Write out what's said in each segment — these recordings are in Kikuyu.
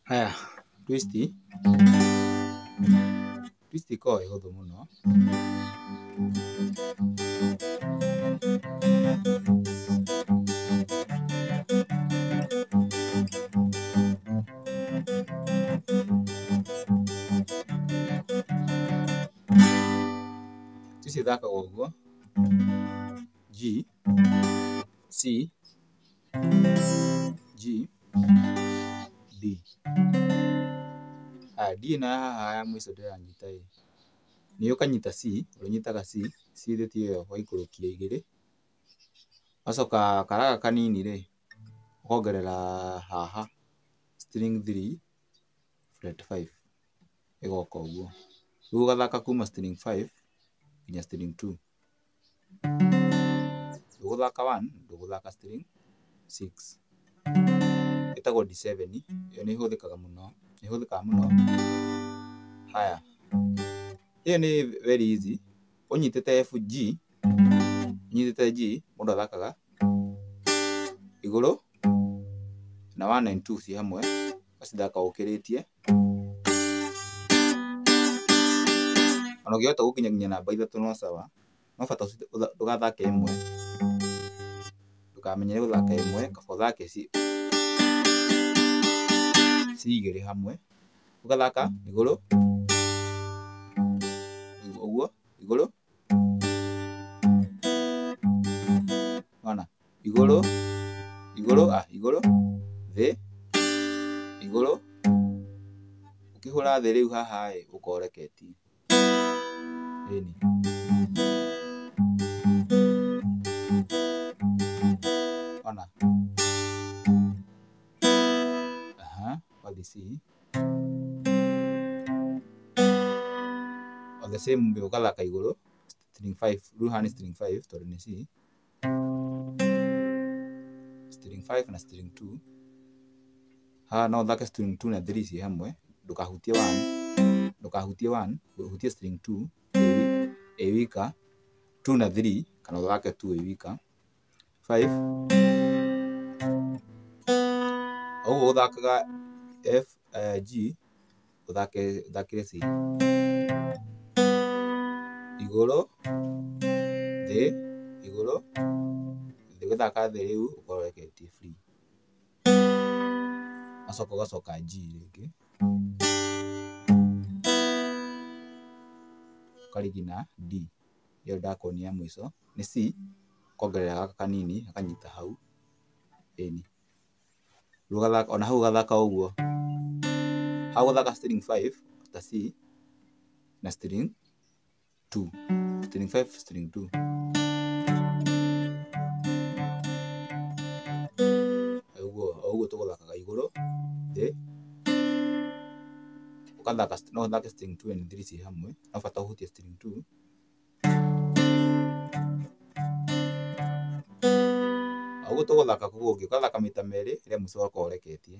Haya, twist. Twist ĩkoragwo ĩ hũthũ mũno. Twist ĩthakagwo ũguo: G, C, G, D. Haya, D ĩno ya haha ya mũico ndĩranyita ĩ, nĩ ũkanyita C, ũrĩnyitaga C, C ithĩ ti ĩyo ũgaikũrũkia igĩrĩ, ũgacoka kara gaka kanini rĩ, ũkongerera haha string 3 fret 5 ĩgoka ũguo. Rĩu ũgathaka kuma string 5 nginya string 2. Ndũgũthaka 1, ndũgũthaka string 6. Ĩtagwo D7, ĩyo nĩ ĩhũthĩkaga mũno, nĩ ĩhũthĩkaga mũno. Haya, ĩyo nĩ very easy. Ũnyitĩte F G, ũnyitĩte G, mũndũ athakaga igũrũ na 1 and 2 ci hamwe, ũgacithaka ũkĩrĩtie. Ona ũngĩhota gũkinya nginya namba ithatũ no sawa, no bata ndũgathake ĩmwe. Ndũkamenyere gũthaka ĩmwe, kaba ũthake ci igĩrĩ hamwe. Ũgathaka igũrũ, ũguo, igũrũ, ona igũrũ, igũrũ, igũrũ, thĩ, igũrũ. Ũkĩhũra thĩ rĩu haha ĩ, ũkorwo ũreketie. Ĩni. Ona. Aha, ũgathiĩ C. O the same way ũgathaka igũrũ, string 5, rĩu haha nĩ string 5 tondũ nĩ C. String 5 na string 2. Haha no ũthake string 2 na 3 ciĩ hamwe, ndũkahutie 1, ndũkahutie 1, ũhutie string 2 ĩ wika, 2 na 3 kana ũthake 2 ĩ wika. 5 ũguo ũthakaga F, G, ũthake ũthakĩre C. Igũrũ, thĩ, igũrũ, thĩ. Ũgĩthaka thĩ rĩu ũkorwo ũreketie free. Ũgacoka ũgacoka G rĩngĩ. Ũkarigi na D. Ĩyo ndakuonia ya mũico nĩ C, ũkongerera gaka kanini gakanyita hau. Ĩni. Rĩu ũgathaka ona hau ũgathaka ũguo. Hau ũgathaka string 5 ta C na string 2. String 5, string 2. Ũguo, o ũguo tũgũthakaga igũrũ, thĩ. Ũgathaka, no ũthake string 2 and 3 ciĩ hamwe, no bata ũhutie string 2. O ũguo tũgũthaka kũu ũngĩ, ũgathaka maita merĩ, rĩa mũico ũgakorwo ũreketie.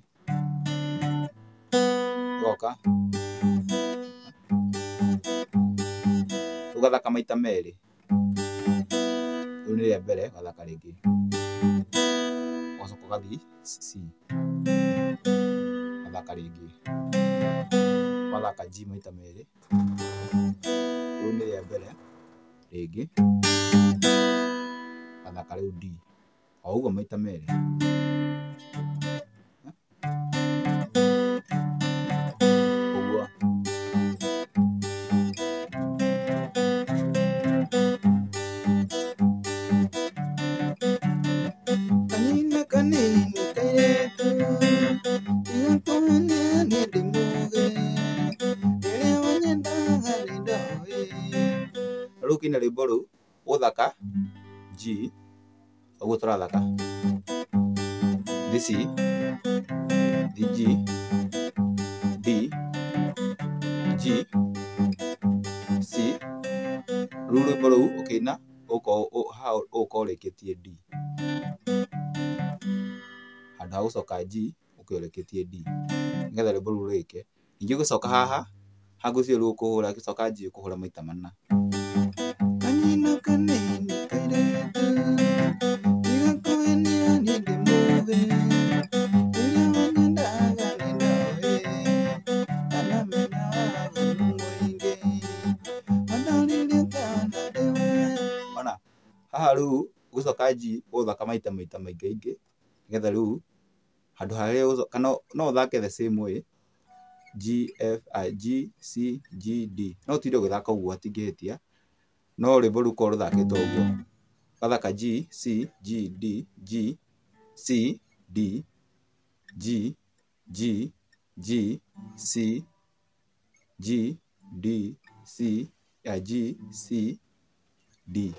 Ũgoka. Ũgathaka maita merĩ. Rĩu nĩ rĩa mbere, ũgathaka rĩngĩ. Ũgacoka ũgathiĩ C. Ũgathaka rĩngĩ. Ũgathaka G maita merĩ. Rĩu nĩ rĩa mbere, rĩngĩ. Ũgathaka rĩu D. O ũguo maita merĩ. Ũguo. Kanina kanini kairĩtu, tiga kũhenia niĩ ndĩ mũgĩ, rĩrĩa wanyendaga nĩ ndoĩ. Rĩu ũkĩina rwĩmbo rũu ũgũthaka G, ũguo tũrathaka. Thi C, thi G, D, G, C. Rĩu rwĩmbo rũu ũkĩina haha ũgũkorwo ũrĩkĩtie D. Handũ ha gũcoka G, ũkorwo ũrĩkĩtie D. Nĩgetha rwĩmbo rũu rũrĩke. Ningĩ ũgĩcoka haha, haha ngwĩciria rĩu ũkũhũra, ũgĩcoka G ũkũhũra maita mana. Kanina kanini kairĩtu, tiga kũhenia niĩ ndĩ mũgĩ, rĩrĩa wanyendaga nĩ ndoĩ. Rĩu ũgĩcoka G ũgũthaka maita maingĩ nĩgetha rĩu handũ harĩa kana no ũthake the same way G F I G C G D, no ũtinde ũgĩthaka ũguo hatingĩhĩtia, no rwĩmbo rũu rũkorwo rũthakĩtwo ũguo. Ũgathaka G C G D G C D G G G C G D C G C D.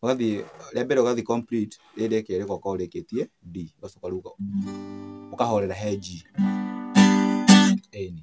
Ũgathiĩ rĩa mbere ũgathiĩ complete, rĩrĩ rĩa kerĩ ũgoka ũrĩkĩtie D, ũgacoka rĩu ũkahorera he G. Ĩni.